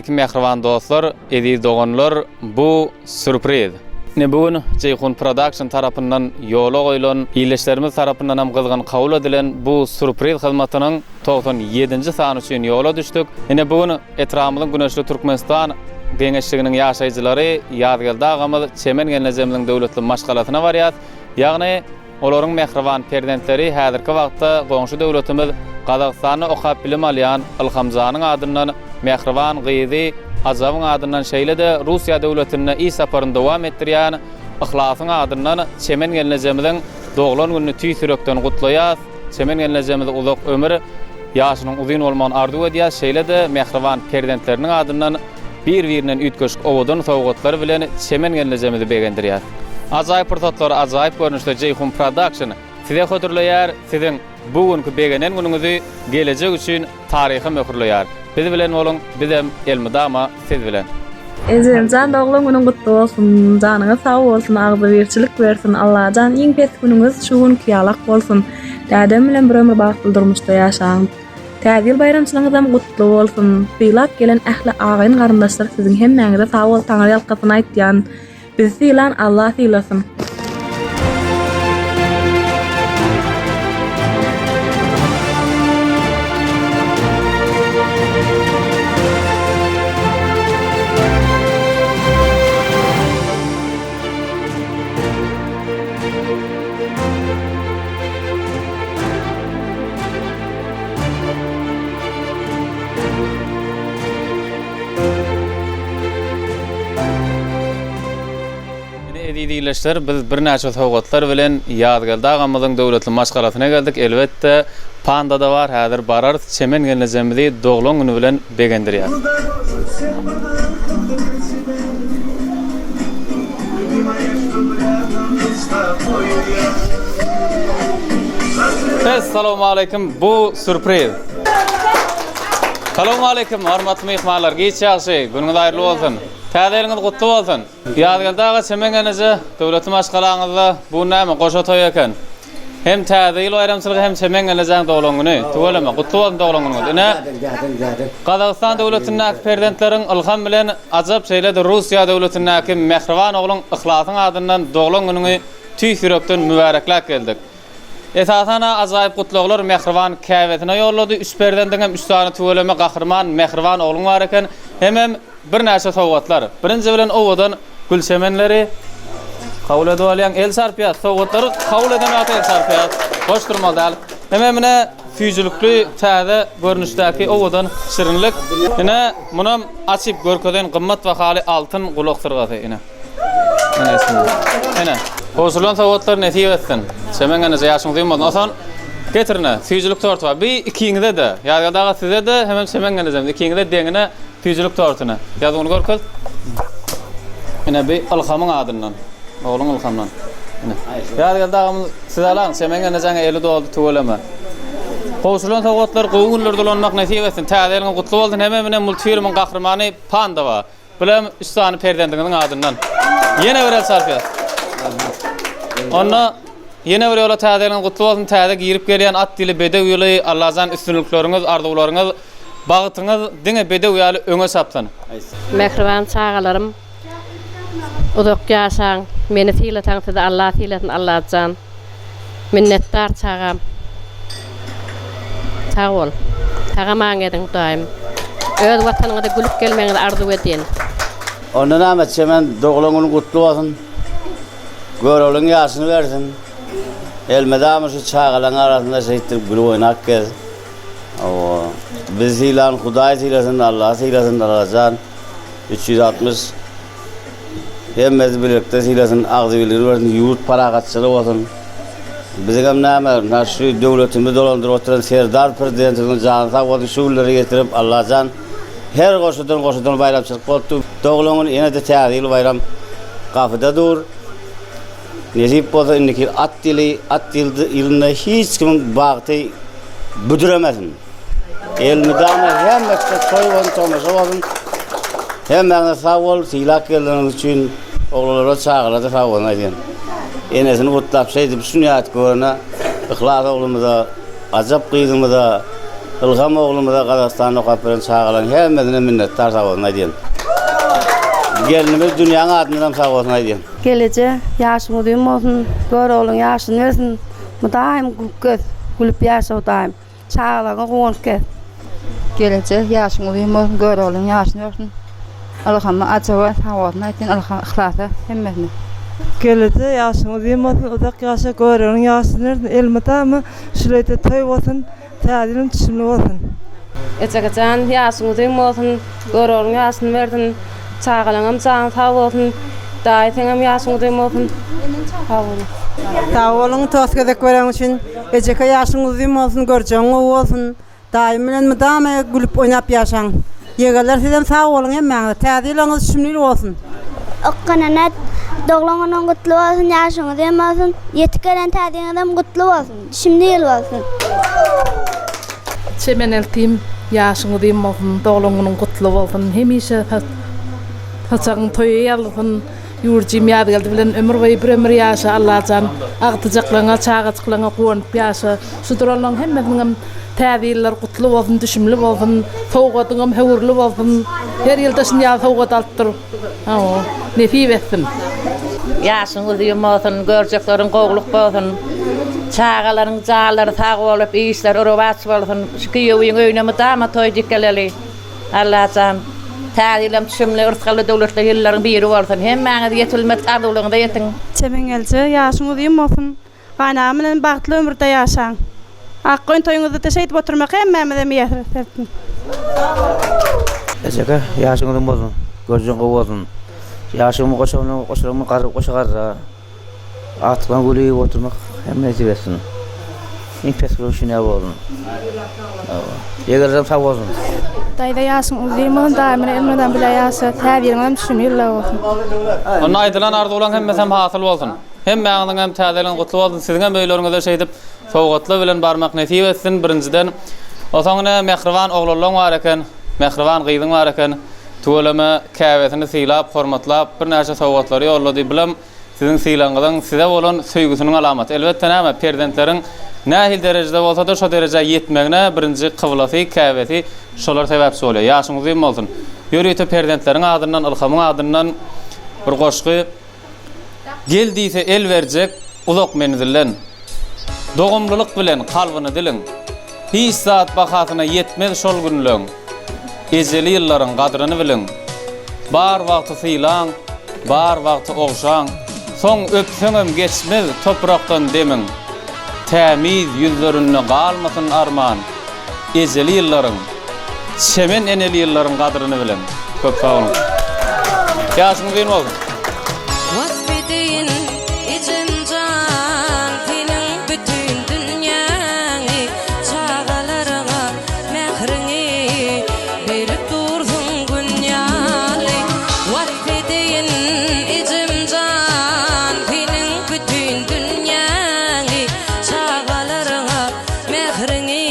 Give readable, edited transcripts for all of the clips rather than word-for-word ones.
Salowmaleýkim mähriban dostlar, eziz doganlar, bu sýurpriz. Ine bu gün Jeýhun Production tarapyndan ýola goýlan, ildeşlerimiz tarapyndan hem gyzgyn kabul edilen bu sýurpriz hyzmatynyň 97-nji sany üçin ýola düşdük. Ine bu gün etrabymyzyň Güneşli Türkmenistan geňeşliginiň ýaşaýjylary Ýazgeldi agamyz Çemen gelnejemiziň döwletli maşgalasyna barýas. Ýagny Olaryň mähriban perzentleri häzirki wagtda goňşy döwletimiz Gazagystanda okap bilim alýan Ylhamjanyň adyndan, mähriban gyzy Ajabyň adyndan şeýle-de Russiýa döwletinde iş saparyny dowam etdirýän Yhlasyň adyndan Çemen gelnejemiziň doglan gününi tüýs ýürekden gutlaýas. Çemen gelnejemize uzak ömür, ýaşynyň uzyn bolmagyny arzuw edýäs. Şeýle-de mähriban perzentleriniň adyndan Bir-birinden üýtgeşik owadan sowgatlar bilen Çemen gelnejemizi begendirýär. Ajaýyp pursatlary ajaýyp görnüşde Jeýhun Production size hödürleýär, siziň bu günki begenen günüňizi gelejek üçin taryha möhürleýär. Biz bilen boluň, bizem elmydama siz bilen. Ejemjan doglan günüň gutly bolsun janyňyz sag bolsun agzybirçilik bersin Allajan iň pes günüňiz şu günki ýalak bolsun dädem bilen bir ömür bagtly durmuşda ýaşaň. Täze ýyl baýramçylygyňyzam gutly bolsun! Sylap gelen ähli agaýyn garyndaşlar siziň hemmäňize sag bol taňry ýalkasyn aýtýan. Bizi sylan Allah sylasyn. Ine eziz ildeşler biz birnäçe sowgatlar bilen Ýazgeldi agamyzyň döwletli maşgalasyna geldik. Elbetde panda-da bar häzir bararys Çemen gelnejemizi doglan güni bilen begendirýäs. Essalawmaleýkim bu sürpriz. Salowmaleýkim hormatly myhmanlar giç ýagşy günüňiz aýyrly bolsun. Täze ýylyňyz gutly bolsun. Ýazgeldi aga Çemen gelneje döwletli maşgalaňyzda bu näme goşa toý eken. Hem täze ýyl baýramçylygy hem Çemen gelnejäň doglan güni. Tüweleme gutly bolsun doglan günüňiz. Ine Gazagystan döwletindäki perzentleriň Ylham bilen Ajap şeýle-de Russiýa döwletindäki mähriban ogluň Yhlasyň adyndan doglan günüňi tüýs ýürekden mübärekläp geldik. Esasana ajaýyp gutlaglar mähriban käbesine ýollady, üç perzendiňem üç sany tüweleme gahryman mähriban ogluň bar eken, hemem birnäçe sowgatlar. Birinji bilen owadan gül çemenleri kabul edip alýaň, el çarpýas, sowgatlary kabul eden wagty el çarpýas, boş durmaly däl. Hemem ine süýjülikli täze görnüşdäki owadan şirinlik. Ine munam açyp görkezeýin gymmat bahaly altyn gulak syrgasy ine. Ene içinde. Ene. Gowşurylan sowgatlar nesip etsin. Çemen eneje ýaşyň uzyn bolsun. Osan getir ine süýjülik torty bar. Bi ikiňize-de, Ýazgeldi aga size-de, hemem Çemen enejemiz ikiňize deňine süýjülik tortuny. Ýazuwyny görkez. Ine bi Ylhamyň adyndan. Ogluň Ylhamdan. Ine. Ýazgeldi agamyz siz alaň. Çemen enejäňe eli doldy tüweleme. Gowşurylan sowgatlar gowy günlerde ulanmak nesip etsin. Täze ýylyňyz gutly bolsun. Hemem ine multfilmiň gahrymany Panda bar. Bulam üç sany perzendiňiziň adyndan. Ýene bir el çarpýas. Onda ýene bir ýola täze ýylyňyz gutly bolsun. Täze girip gelýän at ýyly, bedew ýyly, Allajan üstünlikleriňiz, arzuwlaryňyz, bagtyňyz diňe bedew ýaly öňe çapsyn. Mähriban çagalarym uzak ýaşaň meni sylasaň sizi Allah sylasyn Allajan. Minnetdar çagam. Sag bol. Sag-aman geziň Hudaýym. Öz watanyňyza gülüp gelmegiňizi arzuw edýän. Onda näme Çemen doglan günüň gutly bolsun. Göroglyň ýaşyny bersin. Elmydama şu çagalaň arasynda şeýtdirip gülüp oýnap gez. Hawa. Bizi sylan Hudaý sylasyn, Allah sylasyn Allajan. 360 Hemmesi birlikde sylasyn, agzybirligini bersin, ýurt parahatçylyk bolsun. Biziňem näme, ynha şu döwletimizi dolandyryp oturan Serdar Prezidentimiziň jany sag bolsun, şu günlere getirip Allajan her goşadan goşadan baýramçylyk bolupdy. Doglan gün ýene-de täze ýyl baýram gapyda dur. Nesip bolsa indiki ýyl at ýyly, at ýylynda hiç kimiň bagty büdremesin. Elmydama hemmeside toý bolsun, tomaşa bolsun. Hemmäňize sag bol, sylap geldigiňiz üçin oglanlara, çagalara-da sag bolsun aýdýan. Enesini gutlap şeýdip şuny ýat görene Yhlas oglumyza, Ajap gyzymyza. Ylham oglumyza Gazagystanda okap ýören çagalaryň hemmesine minnetdar sag bolsun aýdýan. Gelinimiz Dünýäň adyndanam sag bolsun aýdýan. Geleje ýaşyň uzyn bolsun, Göroglyň ýaşyny bersin, Mydaýym gülüp gez, gülüp ýaşa Hudaýym. Çagalaryňa guwanyp gez. Geleje ýaşyň uzyn bolsun, Göroglyň ýaşyny bersin. Ylhama Ajaba sag bolsun aýtýan Ylham Yhlasa hemmesine. Geleje ýaşyň uzyn bolsun, uzak ýaşa, Göroglyň ýaşyny bersin, elmydama şuleýde toý bolsun. Täze ýylyň düşümli bolsun. Ejekejan ýaşyň uzyn bolsun Göroglyň ýaşyny bersin çagalaňam jany sag bolsun daýy seňem ýaşyň uzyn bolsun sag boluň. Sag boluň tos gezek beren üçin Ejeke ýaşyň uzyn bolsun görjegiň gowy bolsun Daýym bilen mydama gülüp oýnap ýaşaň Ýegenler sizem sag boluň hemmäňize Täze ýylyňyz düşümli ýyl bolsun. Okgananat doglan günüň gutly bolsun ýaşyň uzyn bolsun ýetip gelen täze ýylyňyzam gutly bolsun. Düşümli ýyl bolsun. Çemen eltim ýaşyň uzyn bolsun doglan günüň gutly bolsun hemişe saçagyň toýa ýazylsyn Ýurjym Ýazgeldi bilen ömür boýy bir ömür ýaşa Allajan agtyjaklaňa çagajyklaňa guwanyp ýaşa şu duranlaň hemmesiniňem täze ýyllary gutly bolsun düşümli bolsun sowgadyňam höwürli bolsun her ýylda şun ýaly sowgat alyp dur. Hawa, nesip etsin. Ýaşyň uzyn bolsun, görjekleriň gowluk bolsun. Çagalaryň janlary sag bolup, işleri rowaç bolsun. Şu giýewiň öýüne mydama toý dikeleli. Allajan, täze ýylam düşümli, yrsgally döwletli ýyllaryň biri bolsun. Hemmäňiz ýetilmedik arzuwlaryňyza ýetiň. Çemen gelje, ýaşyň uzyn bolsun. Gaýynagam bilen bagtly ömürde ýaşaň. Akgoýun toýuňyzda-da şeýdip oturmak hemmämize miýesser etsin. Ejeke ýaşyň uzyn bolsun, görjüň gowy bolsun. Ýaşyňy goşa bilen goşalygmy garry goşa garra. Agtyklaň güli iýip oturmak hemme nesip etsin. Iň pes gülüň şinä bolsun. Ýegerlerem sag bolsun. Daýza ýaşyň uzyn bolsun daýym bilen elmydam bile ýaşa täze ýylyňam düşümli ýyllar bolsun. Onda aýdylan arzuwlaň hemmesem hasyl bolsun. Hemmäňiziň hem täze ýylyňyz gutly bolsun. Siziň hem öýleriňize şeýdip sowgatlar bilen barmak nesip etsin birinjiden. Osoň ine mähriban oglanlaň bar eken, mähriban gyzyň bar eken. Tüweleme käbesini sylap, hormatlap birnäçe sowgatlary ýollady. Bulam siziň sylagyňyzyň size bolan söýgüsiniň alamaty. Elbetde näme perzentleriň nähili derejede bolsa-da şo derejä ýetmegine birinji kyblasy, käbesi şolar sebäpçi bolýar. Ýaşyň uzyn bolsun. Ýörite perzentleriň adyndan, Ylhamyň adyndan bir goşgy. Gel diýse el berjek uzak menzilden. Dogumlylyk bilen kalbyny diliň. Hiç zat bahasyna ýetmez şol günleň. Ejeli ýyllaryň gadryny biliň. Bar wagty sylaň, bar wagty ogşaň. Soň öpseňem geçmez toprakdan demiň. Tämiz ýüzlerinde galmasyn arman. Ejeli ýyllaryň, çemen eneli ýyllaryň gadryny biliň. Köp sag boluň. Ýaşyň uzyn bolsun. Wasp edeýin ejem jan seniň bütin dünýäňi çagalaryňa mähriňi berip dursuň gün ýaly Wasp edeýin ejem jan seniň bütin dünýäňi çagalaryňa Mähriňi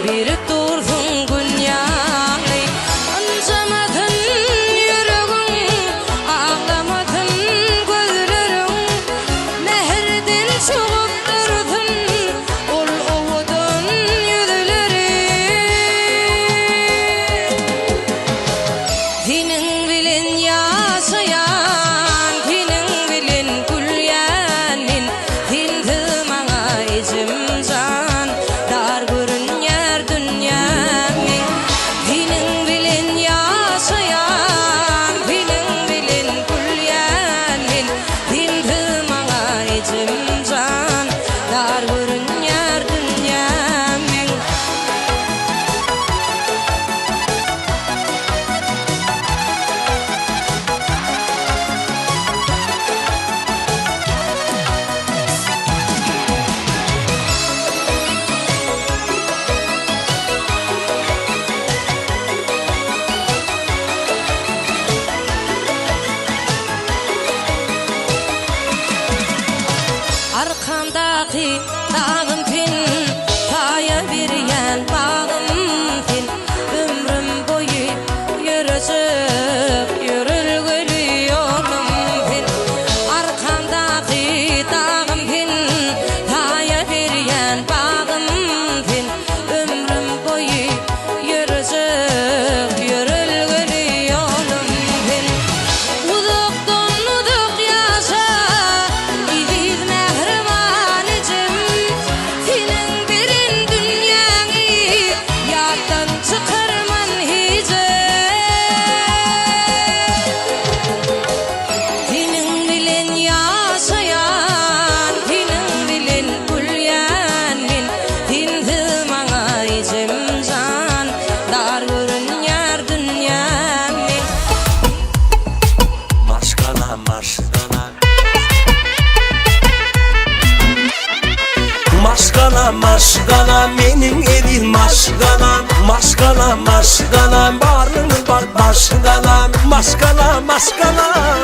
berip dursuň Gün ýaly. Ynjamasyn ýüregiň, aglamasyn gözleriň, Mähirden çogup dursun ol owadan ýüzleriň. Seniň bilen ýaşaýan, seniň bilen gülýän men, Sensiz maňa ejem jan, dar görünýär dünýäm meň. Seniň bilen ýaşaýan, seniň bilen gülýän men, Sensiz maňa ejem jan, dar görünýär dünýäm meň. Arkamdaky dagym sen, saýa berýän bagym sen, Ömrüm boýy ýörejek ýörelgeli ýolum sen. Arkamdaky dagym sen, saýa berýän bagym sen, Ömrüm boýy. Maşgala, maşgala, meniň eziz maşgalam Maşgala, maşgala, baryňyz bagt maşgalam Maşgala, maşgalam.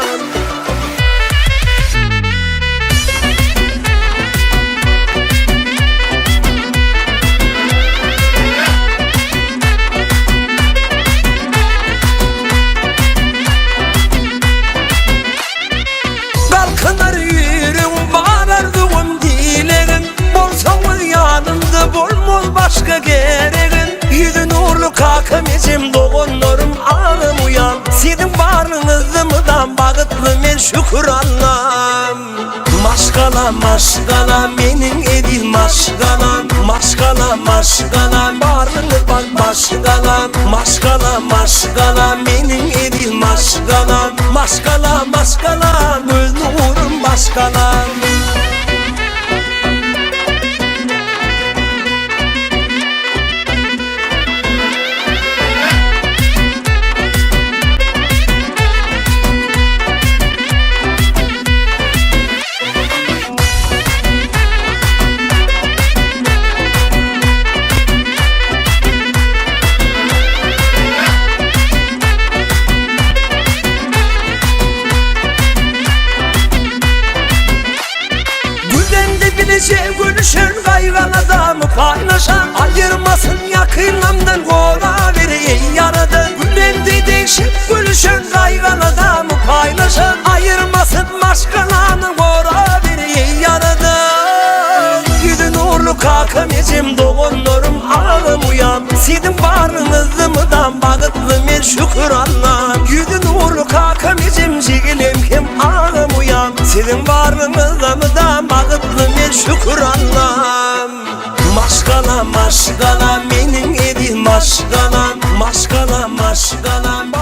Galkynar ýüregim bar arzuwym dilegim Bolsaňyz ýanymda bolmaz başga geregim Ýüzi nurly kakam ejem doganlarym agam uýam Siziň barlygyňyzda mydam bagytly men şükür Allam Maşgala maşgala meniň eziz maşgalam Maşgala maşgala barlygyňyz bagt maşgalam Maşgala maşgala meniň eziz maşgalam Maşgala maşgala göz nurum maşgalam. Güzende bileje gülüşen gaýgan adamy paýlaşan Aýyrmasyn ýakynlamdan goraweri eý Ýaradan Güzende degşip gülüşen gaýgan adamy paýlaşan Aýyrmasyn maşgalany goraweri eý Ýaradan Ýüzi nurly kakam ejem doganlarym agam uýam Siziň baryňyzda mydam bagytly men şükür Allam Ýüzi nurly kakam ejem jigilem hem agam uýam Siziň baryňyzda mydam bagytly men şükür Allam Maşgala maşgala meniň eziz maşgalam Maşgala maşgala.